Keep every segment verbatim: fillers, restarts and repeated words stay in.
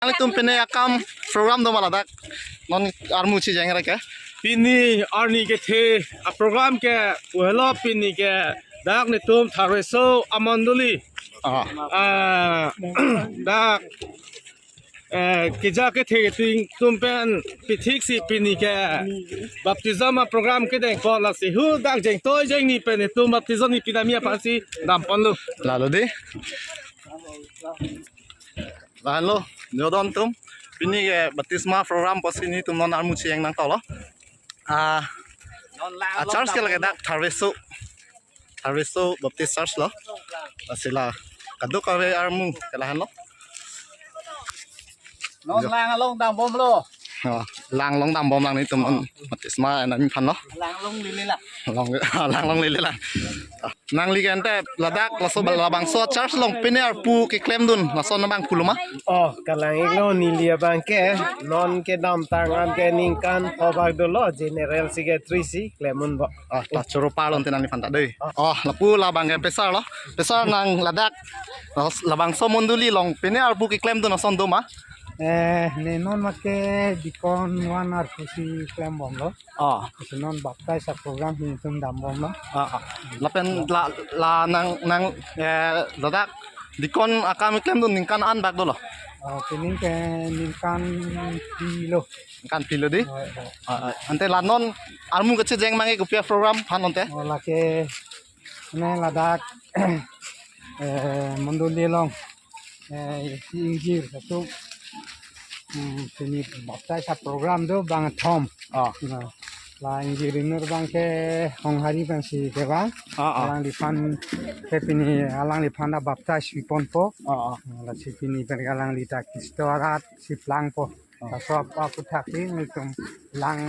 Itum pine akam program do ma ladak? Non armu chijeng ra ke? Pini arni kethe a program ke pu helo, pini ke dak netum Tharveso amondoli. Ah. Ah, dak, eh, keja kethe atum pen pithiksi pini ke baptism a program kedeng pon, lasi hu dak jeng toi jeng ni pen itum baptism ni pinami aphansi dam ponlo. Lalo dei. Lahenlo, jodon atum. Pini ke baptisma program pusi netum non armu chijeng nangtoklo. Ah, a church ke lake dak Tharveso. Tharveso Baptist Church lo. Lasi la kadokave armu ke lahenlo. Non lang along dambomlo. Oh, lang along dambom lang netum non baptisma nangphan lo. Lang along lele lang. Along, lang along lele lang. Ah, nangli ke ante ladak laso labangso church along pine arpu keklemdun laso nang abang pulo ma? Oh, kalang-iklo neli abang ke, non kedamtang an ke ningkan phobak dolo, General Secretary si klem unpo. Ah, ta choro parlon te nangliphan ta dei. Oh, lapu labang ke pastor lo. Pastor, nang ladak labangso mondoli along pine arpu keklemdun ason do ma? Eh, ne non make deacon one arpu si klembomlo. Oh. Lasi non baptize a program netum dambomlo. Ah, ah. Lapen la, la nang, nang, eh, ladak deacon akam keklemdun ningkan an bak dolo? Oh, pini ke ningkan phli lo. Ningkan phli lo dei? Oh, oh. Ah, ah. Ante la non armu kachijeng abang ke kopi a program aphan ante? Oh, lake ne ladak, eh, mondoli along, eh, isi ingjir atum, hmm, pini baptize a program do bangkethom. Ah. Na, la ingjir ingnir abang ke Honghari pensi kevang. Ah, ah. Alangliphan ke pini alangliphan ta baptize piponpo. Ah, ah. Lasi pini pen ke alangli ta Khristo arat si plangpo. Oh. Laso aphuthak si netum lang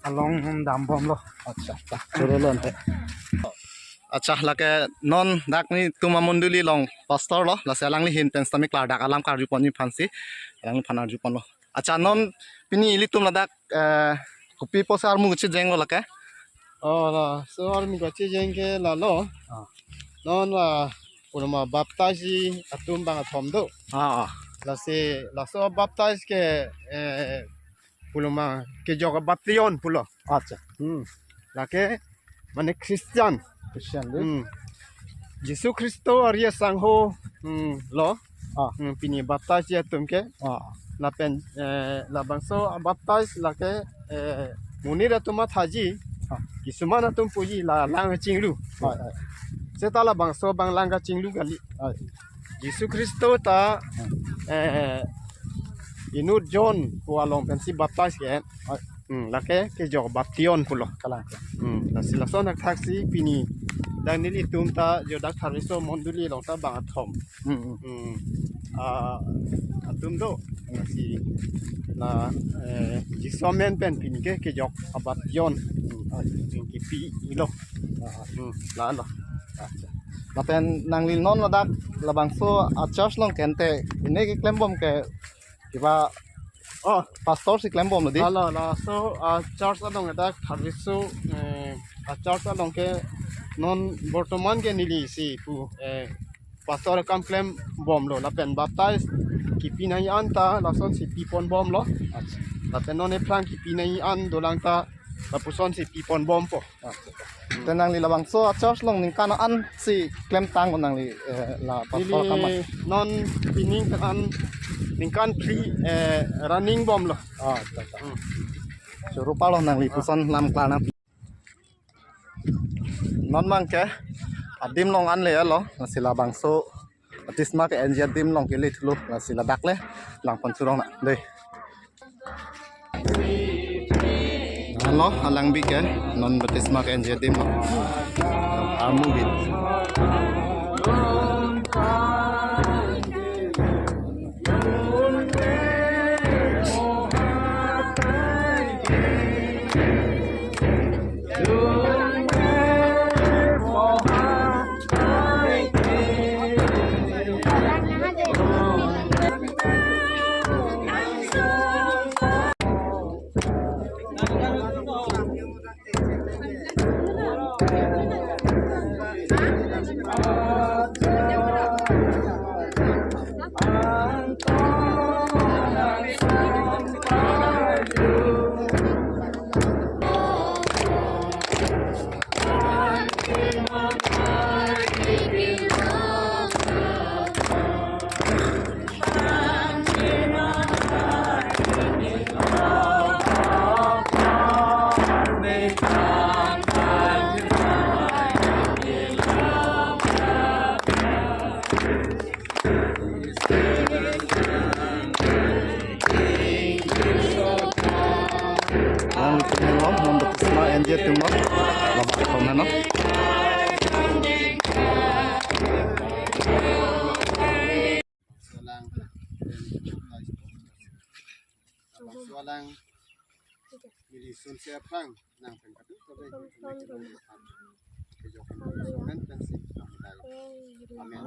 along dambomlo. Acha, ta choro lo ante. Acha, lake non dak netum amondoli along pastor lo, lasi alangli ahin pen sitame klardak alam karjuponji aphansi alangliphan arjuponlo. Acha, non pini ilitum ladak, eh, kopi pusi armu kachijenglo lake? Oh, laso armu kachijeng ke lalo. Ah. Non la puloma baptize atum bangkethom do. Ah, ah. Lasi laso baptize ke, eh, puloma kejok baption pulo. Acha. Hmm. Lake mane Christian. Christian dei. Hmm. Jisu Khristo arje sangho, hmm, lo. Ah. Hmm, pini baptize atum ke. Ah. Lapen, eh, labangso baptize lake, eh, monit atum mathaji. Ah. Kisuman atum puji la lang kachinglu. Ah, ah. Seta labangso abang lang kachinglu kali. Ah. Jisu Khristo ta, eh, inut John pu along pensi baptize ke. Hmm, lake kejok baption pulo. Kalang. Hmm, lasi lason athak si pini dak nelitum ta jo dak Tharveso mondoli along ta bangkethom. Hmm, hmm. Hmm. Ah, atum do. Lasi la, eh, Jisu amen pen pini ke kejok abaption. Hmm. Ah, pini kipilo. Ah. Hmm, lalo. Acha. Lapen nangli non ladak labangso a church along ke ante pine keklembom ke kiba, oh, pastor si klembomlo dei? Hala, laso a church along dak Tharveso, eh, a church along ke non bortoman ke neli si pu, eh, pastor akam klembomlo, lapen baptize kipi nangji an ta lasonsi piponbomlo. Acha. Lapen non ephrang kipi nangji an dolang ta lapusonsi piponbompo. Acha. Te nangli labangso a church along ningkan an si klemtang nangli, eh, la pastor akam? Neli non pining kan ningkan phli, eh, running bomlo. Ah, acha, acha. Hmm. Choro parlo nangli puson lam klarnang. Non abang ke adim along an lelo, lasi labangso baptisma ke-enji adim along kele thulo, lasi ladak le langpon churong nang dei. Hala alangbi ke non baptisma ke-enji adim along armu bit. Tumor, labang kethom henlo. Alang mili sunse aphrang nangpen kadokave kejok instrument pensi nangdai. Amen.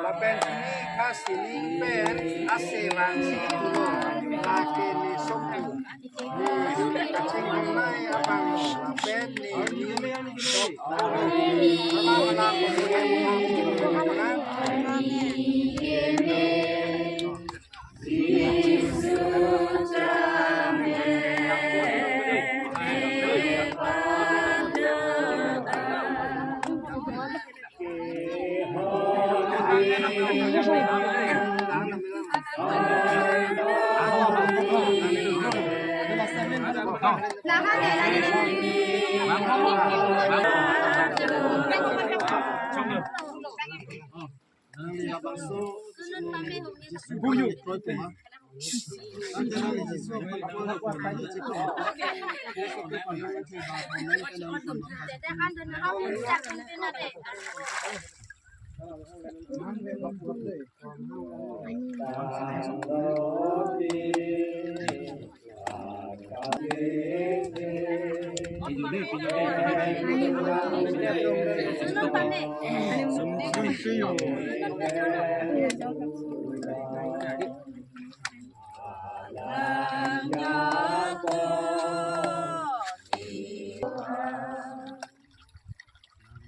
Lapen chini kha sining pen ase vangsi pulo, lake ne sopu. Ne kachinghon nai abang lapen ne ni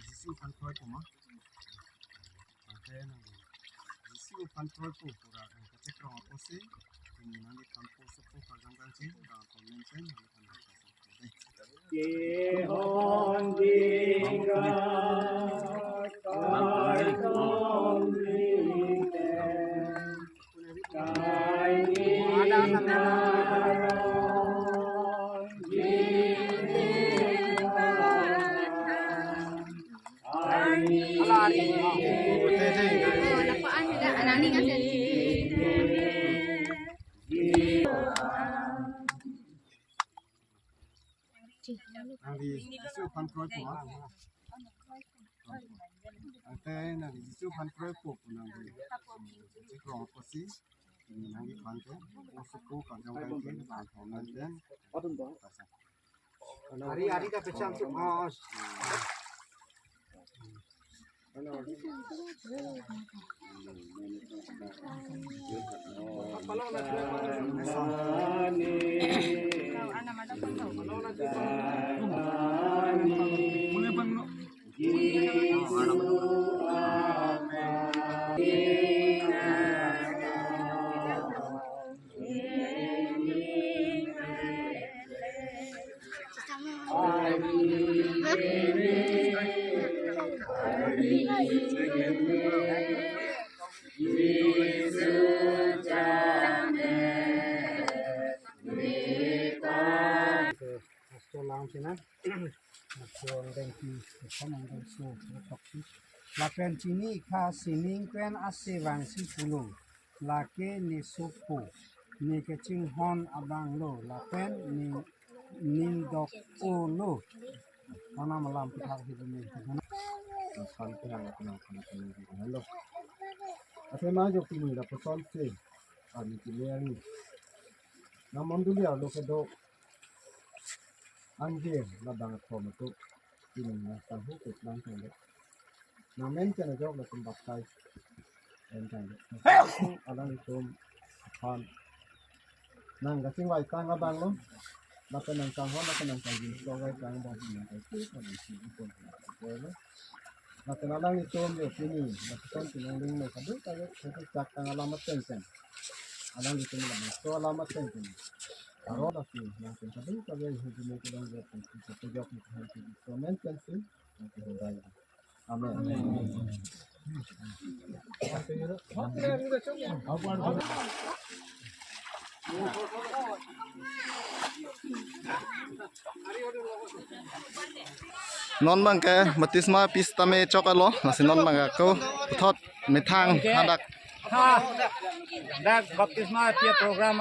Jisu aphan kroi puma. Ante nang Jisu aphan kroi pu pura nang kachekrong apotsi, nangli thanpo sopo kajang kangchi, nang komen pen, nang thanpo sopo. Nangli Jisu aphan kroi puma. Ante nangli Jisu aphan kroi pu pu nangli kachekrong apotsi, nangli aphan ke, o sopo kajang kangchi, nang komen pen. Ari, ari kapecham tu, oh. Aso lang sina. Aso ang dengki, aso ang dengso, aso si. Lapen chini kha sining pen ase vangsi pulo. Lake ne sopo. Ne kachinghon abang lo. Lapen ne ning dok-o lo. Karna malam kita hidup ni. Sampai yang aku nak kena kena hello. Ate ma jok tumi lapuson si. Ani kini ani. Nang mondoli arlo kedo. Anjir, labang athom atum. Pini nang tanghu kut nang tanglo. Nang men chen ajok latum baptize. En tanglo. Alanglitum aphan nang kachingvai tang abang lo. Lapen nang kanghon, lapen nang kangjinso vai tang abang, nang kaisi, nang isi ipon lo. Lapen alanglitum yo pini, lapen chiningling lo kadokave, kachak tang alam ateng teng. Alanglitum labangso alam ateng teng. Aro lasi, nang pen kadokave, hujine kedang jok, kachejok, kachejok, komen pensi, nang kehundai. Amen. Amen. Non abangke baptisma pi sitame chok-etlo, lasi non abangke ako puthot methang hadak. Ha, dak baptisma pi program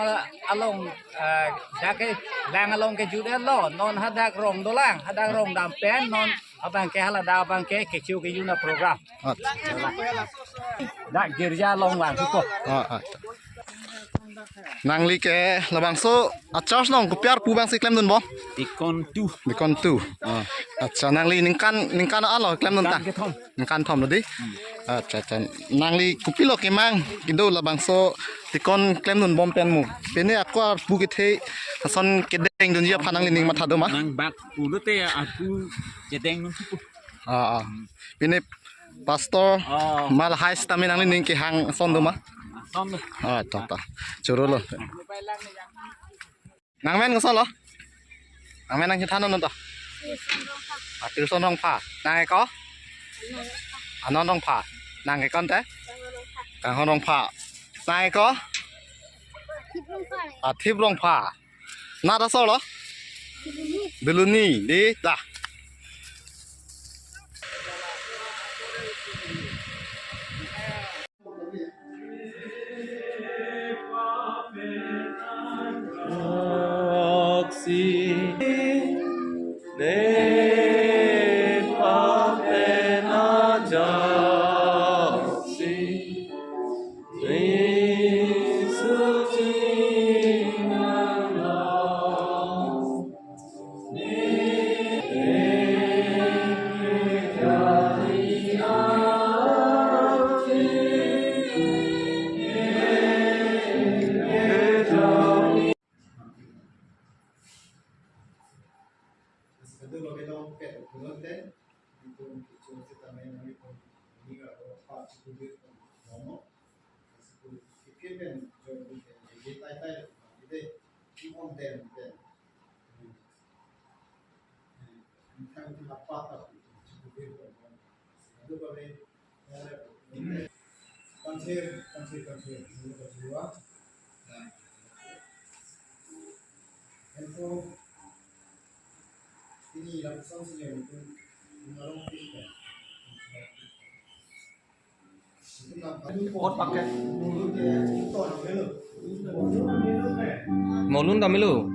along, eh, dak ke lang along kejut-etlo, non hadak rong dolang, hadak rong dam pen, non abangke hala dak abangke kecho kejut-etna program. Accha. Dak girja along lang ko. Ah, ah. Nangli ke labangso a-church along kopi arpu abangsi klemdunbom? Deacon two. Deacon two. Ah. Accha, nangli ningkan, ningkan alo klemdun ta? Ningkan kethom. Ningkan thomlo dei. Accha, accha. Nangli kopilo kemang kedo labangso deacon klemdunbom pen mo? Pine ako arpu kethe ason kedengdunji aphan nangli ning matha do ma? Nangbak pulote arpu kedengdun thupo. Ah, ah. Pine pastor, oh, ma lahai sitame nangli ning kehang ason do ma? Ason do. Ah, to ta. Chorolo. Nangmen kosonlo? Nangmen nangchethan non to? Ah, Tirson Rongpha. Nang ke ko? Anon Rongpha. Nang ke konte? Kanghon Rongpha. Nang ke ko? Athip Rongpha. Nat asor lo? Biluni, dei ta. Sadu bagi dong pet ukuran ten, itu kecil sitame nami pun ini kalau pas itu dia pun ngomong, itu pikir kan jauh dia tai tai itu dia ngomong den den. Molun damelo.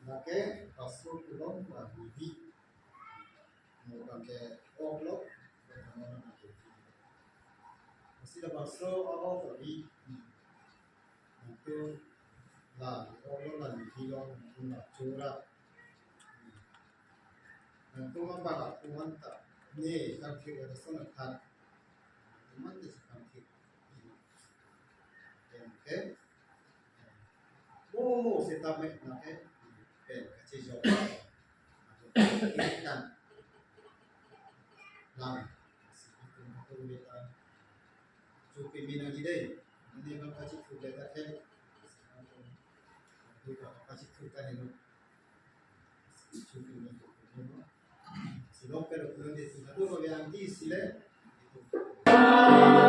Lake pastor pulo la Levi. Mo bangke ok lo, mo bangke. Masi la pastor ok lo Levi. Nangtum la ok lo la Levi lo, nangtum la chora. Nangtum abang la kuman ta. Ne kan kiri ada sana kan. Kuman te kan kiri. Oke. Mo mo sitame nake pen kachejok. Kan. Lang. Sipitum hatum beta. Chupi mina gidei. Ini bang kachethur beta ken. Chupi mina gidei. Silong pero kurang di sila tu bagi anti sila.